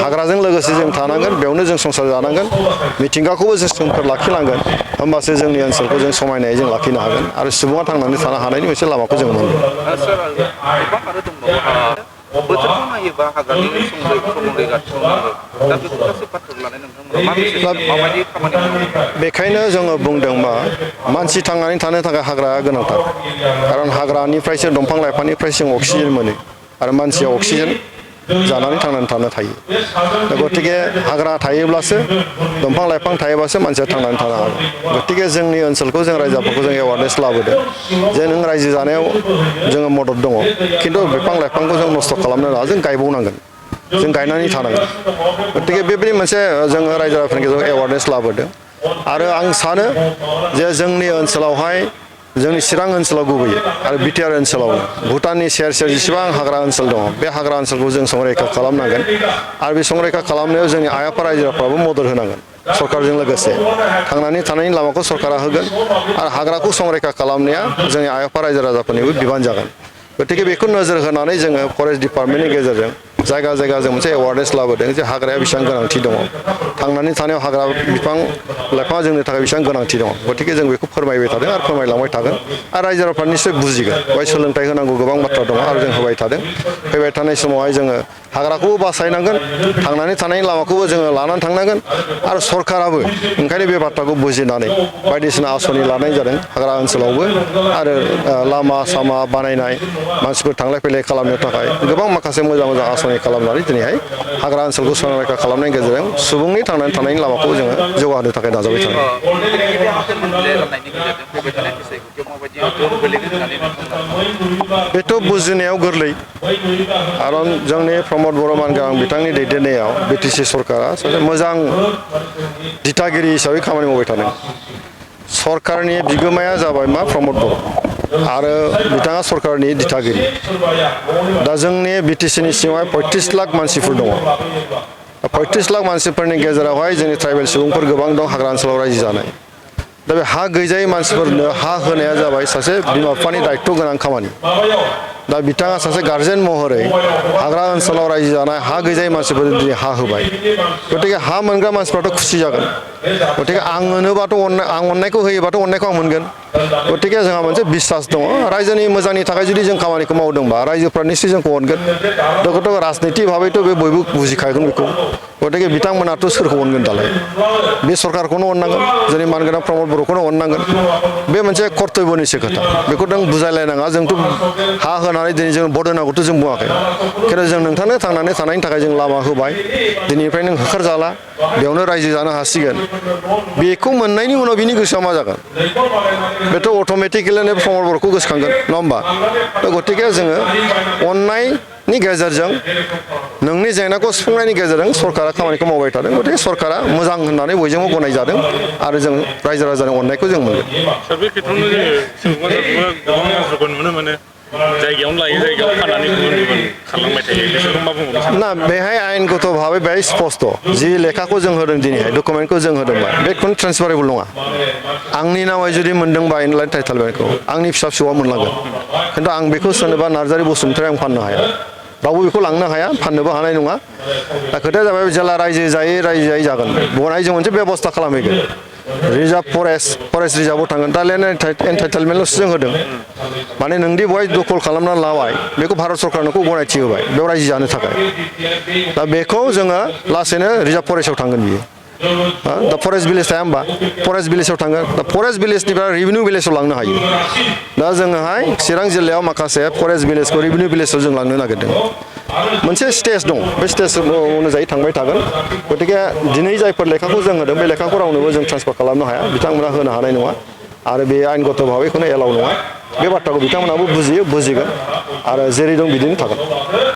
हाग्राजों लोगोसे जों थानांगोन बेयावनो जों संसार जानांगोन मिथिंगाखौबो जों सोमखोर लाखिलांगोन होमबासो जोंनि ओनसोलखौ जों समायनायै जों लाखिनो हागोन आरो सुबुङा थांनानै थानो हानायनि मोनसे लामाखौ जों मोनगोन। बोथोरखौ नायोबा हाग्रानि संरैखाथि दा बेखौ गासै बाथ्रा लानाय नोंथांमोना मा मेसेज माबायदि खामानि मावनांगौ? बेखायनो जोङो बुंदों मा मानसि थांनानै थानो थाखाय हाग्राया गोनांथार खारन हाग्रानिफ्रायसो दंफां लाइफांनिफ्रायसो जों अक्सिजेन मोनो आरो मानसिया अक्सिजेन जानानै थांनानै थानो थायो गतिके हाग्रा थायोब्लासो दंफां लाइफां थायोब्लासो मानसिया थांनानै थानो हागोन गतिके जोंनि ओनसोलखौ जों रायजोफोरखौ जों एवारनेस लाबोदों जे नों रायजो जानायाव जोङो मदद दङ खिन्थु बिफां लाइफांखौ जों नस्थ' खालामनो नाङा जों गायबावनांगोन जों गायनानै थानांगोन गतिके बेबायदि मोनसे जोङो रायजो राजाफोरनि गेजेराव एवारनेस लाबोदों आरो आं सानो जे जोंनि ओनसोलावहाय जोंनि चिरां ओनसोलाव गुबैयै आरो बिटिआर ओनसोलावनो भुटाननि सेर सेर जेसेबां हाग्रा ओनसोल दङ बे हाग्रा ओनसोलखौ जों संरैखा खालामनांगोन आरो बे संरैखा खालामनायाव जोंनि आइ आफा रायजो राजाफ्राबो मदद होनांगोन सरकारजों लोगोसे थांनानै थानायनि लामाखौ सरकारा होगोन आरो हाग्राखौ संरैखा खालामनाया जोंनि आइ आफा रायजो राजाफोरनिबो बिबान जागोन गतिके बेखौ नोजोर होनानै जोङो फरेस्ट डिपार्टमेन्टनि गेजेरजों जायगा जायगा जों मोनसे एवारनेस लाबोदों जे हाग्राया बेसेबां गोनांथि दङ थांनानै थानायाव हाग्रा बिफां लाइफाङा जोंनि थाखाय बेसेबां गोनांथि दङ गतिके जों बेखौ फोरमायबाय थादों आरो फोरमायलांबाय थागोन आरो रायजो राजाफ्रा निश्चय बुजिगोन बेवहाय सोलोंथाइ होनांगौ गोबां बाथ्रा दङ आरो जों होबाय थादों फैबाय थानाय समावहाय जोङो हाग्राखौबो बासायनांगोन थांनानै थानायनि लामाखौबो जोङो लानानै थांनांगोन आरो सरकाराबो ओंखायनो बे बाथ्राखौ बुजिनानै बायदिसिना आसनि लानाय जादों हाग्रा ओनसोलावबो आरो लामा सामा बानायनाय मानसिफोर थांलाय फैलाय खालामनो थाखाय गोबां माखासे मोजां मोजां आसनि खालामनानै दिनैहाय हाग्रा ओनसोलखौ संरैखा खालामनायनि गेजेरजों सुबुंनि थांनानै थानायनि लामाखौ जोङो जौगाहोनो थाखाय नाजाबाय थादों। बेथ' बुजिनायाव गोरलै खारन जोंनि प्रमद बर' मानगां बिथांनि दैदेननायाव बिटिसि सरकारा सासे मोजां दिथागिरि हिसाबै खामानि मावबाय थादों सरकारनि बिगोमाया जाबाय मा प्रमद बर' आरो बिथाङा सरकारनि दिथागिरि दा जोंनि बिटिसिनि सिङावहाय 35 लाख मानसिफोर दङ 35 लाख मानसिफोरनि गेजेरावहाय जोंनि ट्राइबेल सुबुंफोर गोबां दं हाग्रा ओनसोलाव रायजो जानाय दा बे हा गैजायै मानसिफोरनो हा होनाया जाबाय सासे बिमा बिफानि दायित्व गोनां खामानि दा बिथाङा सासे गार्जेन महरै हाग्रा ओनसोलाव रायजो जानाय हा गैजायै मानसिफोरनो दिनै हा होबाय गतिके हा मोनग्रा मानसिफ्राथ' खुसि जागोन गतिके आं मोनोबाथ' आं अननायखौ होयोबाथ' अननायखौ आं मोनगोन गतिके जोंहा मोनसे बिसास दङ रायजोनि मोजांनि थाखाय जुदि जों खामानिखौ मावदोंबा रायजोफ्रा निश्चय जोंखौ अनगोन गथ' राजनिति भाबैथ' बे बयबो बुजिखागोन बेखौ गतिके बिथांमोनाथ' सोरखौ अनगोन दालाय बे सरकारखौनो अननांगोन जोंनि मानगोनां प्रमद बर'खौनो अननांगोन बे मोनसे कर्तब्यनिसो खोथा बेखौ नों बुजायलायनाङा जोंथ' हा होनानै दिनै जों भट होनांगौथ' जों बुङाखै खिन्थु जों नोंथांनो थांनानै थानायनि थाखाय जों लामा होबाय दिनैनिफ्राय नों होखारजाला बेयावनो रायजो जानो हासिगोन बेखौ मोननायनि उनाव बिनि गोसोआ मा जागोन बेथ' अट'मेटिकेलिनो प्रमद बर'खौ गोसोखांगोन नङा होमबा गतिके जोङो अननायनि गेजेरजों नोंनि जेंनाखौ सुफुंनायनि गेजेरजों सरकारा खामानिखौ मावबाय थादों गतिके सरकारा मोजां होननानै बयजोंबो गनायजादों आरो जों रायजो राजानि अननायखौ जों मोनगोन। बे खेत्रआवनो जोङो गोबां मानसिफोरखौ नुनो मोनो जायगायावनो लायो जायगायाव फाननानै गुबुन गुबुन खारलांबाय थायो बिसोरखौ मा बुंबावनो ना बेहाय आयेनगत भाबै बेहाय स्पस्ट जि लेखाखौ जों होदों दिनैहाय डकुमेन्टखौ जों होदोंबा बे खुनु ट्रेन्सफारेबल नङा आंनि नामै जुदि मोनदोंबा इनलाइन टाइटेलमेन्टखौ आंनि फिसा फिसौआ मोनलांगोन खिन्थु आं बेखौ सोरनोबा नार्जारि बसुमतारी आं फाननो हाया रावबो बेखौ लांनो हाया फाननोबो हानाय नङा दा खोथाया जाबाय जेला रायजो जायै जागोन बेवहाय जों मोनसे बेबस्था खालामहैगोन रिजार्भ फरेस्ट रिजार्भआव थांगोन दा लेन्ड एन्टाइटेलमेन्टल'सो जों होदों माने नोंदि बेवहाय दखल खालामना लाबाय बेखौ भारत सरकार नोंखौ गनायथि होबाय बेयाव रायजो जानो थाखाय दा बेखौ जोङो लासैनो रिजार्भ फरेस्टआव थांगोन बियो दा फरेस्ट भिलेज थाया होमबा फरेस्ट भिलेजाव थांगोन दा फरेस्ट भिलेजनिफ्राय रेभिनिउ भिलेजाव लांनो हायो दा जोङोहाय चिरां जिल्लायाव माखासे फरेस्ट भिलेजखौ रेभिनिउ भिलेजाव जों लांनो नागिरदों मोनसे स्टेज दं बे स्टेज अनुजायै थांबाय थागोन गतिके दिनै जायफोर लेखाखौ जों होदों बे लेखाखौ रावनोबो जों ट्रेन्सफार खालामनो हाया बिथांमोना होनो हानाय नङा आरो बे आयेनगत भाबै खुनु एलाउ नङा बे बाथ्राखौ बिथांमोनाबो बुजिगोन आरो जेरै दं बिदिनो थागोन।